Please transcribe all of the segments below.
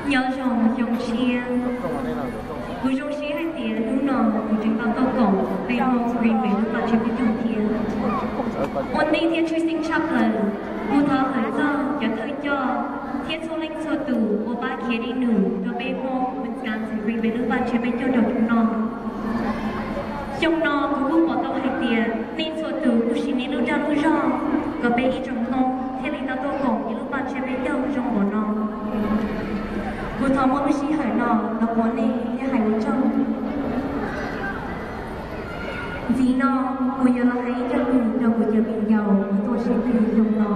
Nyob zoo xyoo tshiab. Kuv zoo siab hais tias hnub no kuv tseem tau tuaj koom peb Hmoob Green Bay lub paj tsiab peb caug thiab. Ua ntej thiab tshwj xeeb tshaj plaws, kuv thov hawm txog cov thawj coj thiab txhua leej txhua tus uas pab khiav ib nus rau peb Hmoob Wisconsin Green Bay lub paj tsiab peb caug rau xyoo no. Xyoo no kuv kuj pom tau hais tias nej txhua tus kuj siv nej lub dag lub zog kom peb ib tsoom Hmoob thiaj li tau tuaj koom ib lub paj tsiab peb caug zoo npaum no. Kuv thov muab lub sij hawm no los qhuas nej thiab hais ua tsaug. Ntxiv no kuv yuav los hais ib zaj lus rau kuv cov viv ncaus uas tuaj sib tw xyoo no.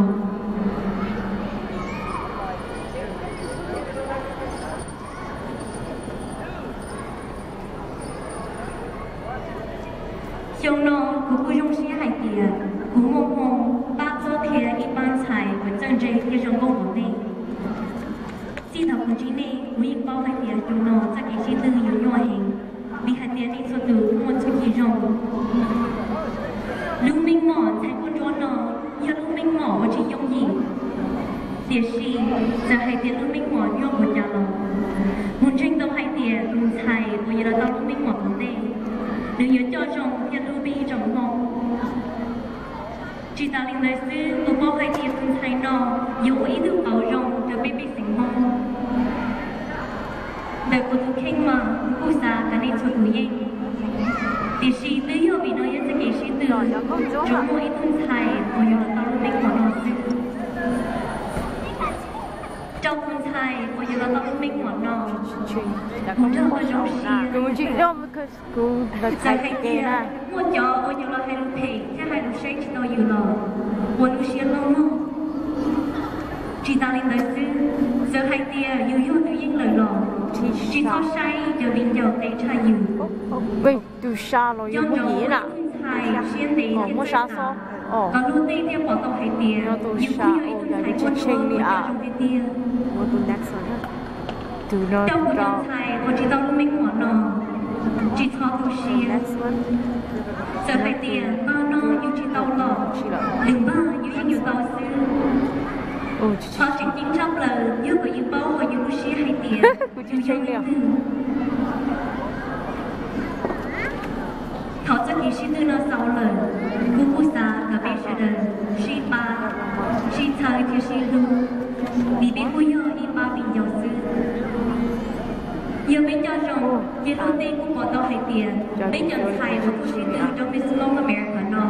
Xyoo no kuv kuj zoo siab hais tias kuv muaj hmoo pab txhawb qhia ib pab ntxhais uas txawj ntse thiab zoo nkauj npaum nej. Txij thaum kuv ntsib nej kuv yeej paub hais tias xyoo no txoj kev sib tw yuav nyuaj heev, vim hais tias nej txhua tus muaj txuj ci zoo. Lub meej mom ntxhais nkauj ntsuab no yog lub meej mom uas tsis yooj yim, tiam sis txawm hais tias lub meej mom nyuaj npaum cas los, kuv ntseeg tau hais tias tus ntxhais uas yuav los tau lub meej mom tom ntej, nws yuav coj zoo thiab hlub peb ib tsoom Hmoob. Tsis tas li ntawd xwb, kuv paub hais tias tus ntxhais no yuav ua ib tug qauv zoo rau peb pej xeem Hmoob. Ntawm kuv tus kheej mas kuv kuj xav kom nej txhua tus yeej, tiam sis twb yog vim no yog txoj kev sib tw, tsuas muaj ib tug ntxhais uas yuav los tau lub meej mom no xwb. Rau tus ntxhais uas yuav los tau lub meej mom no, kuv nrog koj zoo siab. Txawm hais tias muaj cov uas yuav los hais lus phem thiab hais lus saib tsis taus yus los ua lub siab loj mog. Tsis tas li ntawd xwb, txawm hais tias yus yog tus yeej lawm los tsis txhob saib cov viv ncaus qe tshaj yus. Coj nrog ua ib tug ntxhais siab ntev thiab txawj kam, kom luag tej thiaj pom tau hais tias yus kuj yog ib tug ntxhais kuj tshua zoo tiag tiag. Rau kuv tus ntxhais uas tsis tau lub meej mom no, tsis txhob tu siab. Txawm hais tias npag no yus tsis tau los, lwm npag yus yeej yuav tau xwb. Qhov tseem ceeb tshaj plaws yog kom yus paub hauv yus lub siab hais tias yus yog leej twg. Thaum txoj kev sib tw no xaus lawm, kuv kuj xav kom peb sawv daws sib pab, sib txhawb thiab sib hlub, vim peb kuj yog ib pab viv ncaus xwb. Yog peb coj zoo, ces luag tej kuj pom tau hais tias peb cov ntxhais uas tuaj sib tw rau Miss Hmong America no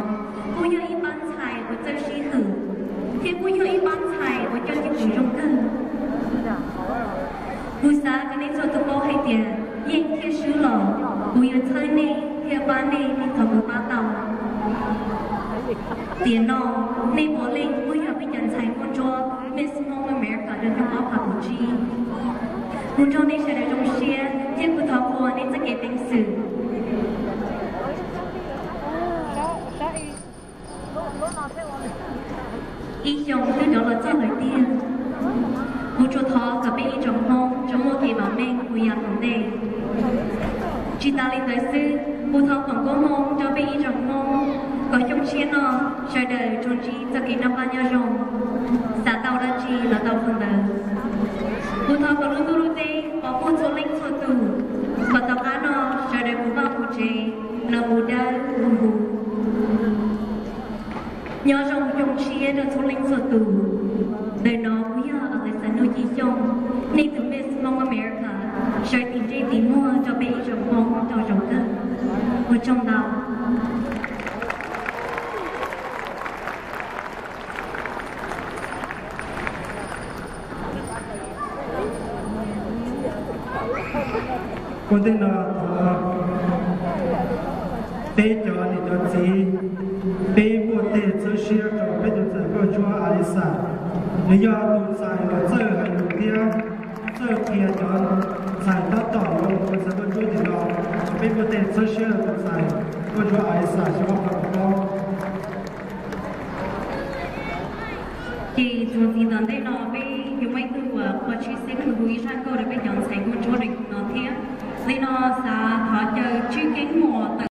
kuj yog ib pab ntxhais uas txawj sib hwm, thiab kuj yog ib pab ntxhais uas coj cwj pwm zoo kawg. Kuv xav kom nej txhua tus paub hais tias yeej thiab swb los kuv yuav txhawb nej thiab pab nej li thaum kuv pab tau. Tiam no, nej puav leej kuj yog peb cov ntxhais nkauj ntsuab Miss Hmong America rau xyoo ob phav kaum tsib. Kuv nrog nej sawv daws zoo siab thiab kuv thov qhuas nej txoj kev peev xwm. Ib xyoo twb rov los txog lawm tiag. Kuv tsuas thov kom peb ib tsoom Hmoob tsuas muaj kev vam meej mus yav tom ntej. Tsis tas li ntawd xwb, kuv thov foom koob hmoov rau peb ib tsoom Hmoob kom xyoo tshiab no sawv daws tsuas ntsib txoj kev noj qab nyob zoo, xav tau dab tsi los tau qhov ntawd. Kuv thov kom lub ntuj lub teb pov hwm txhua leej txhua tus, kom tom qab no sawv daws mus vaj mus tsev los mus dawb mus huv. Nyob zoo xyoo tshiab rau txhua leej txhua tus. Ntawm no kuv yog Alisa Nuj Ci Xyooj, nej tus Miss Hmong America, sawv tim ntsej tim muag rau peb ib tsoom Hmoob tau zoo kawg. Ua tsaug ntau. Ua ntej no thov peb cov niam cov txiv, peb npuaj teg txhawb siab rau peb tus ntxhais nkauj ntsuab Alisa. Nws yog tus ntxhais uas txawj hais lus thiab txawj qhia cov ntxhais tab tom los ua tus ntxhais nkauj ntsuab tim no. Peb npuaj teg txhawb siab rau tus ntxhais nkauj ntsuab Alisa xyoo ob phav kaum plaub. Ces txuas ntxiv tom ntej no peb yuav muaj ib tug uas qhuas tshwj xeeb hu ib zaj nkauj rau peb cov ntxhais nkauj ntsuab no thiab. Li no xav thov caw Tswj Keeb Mus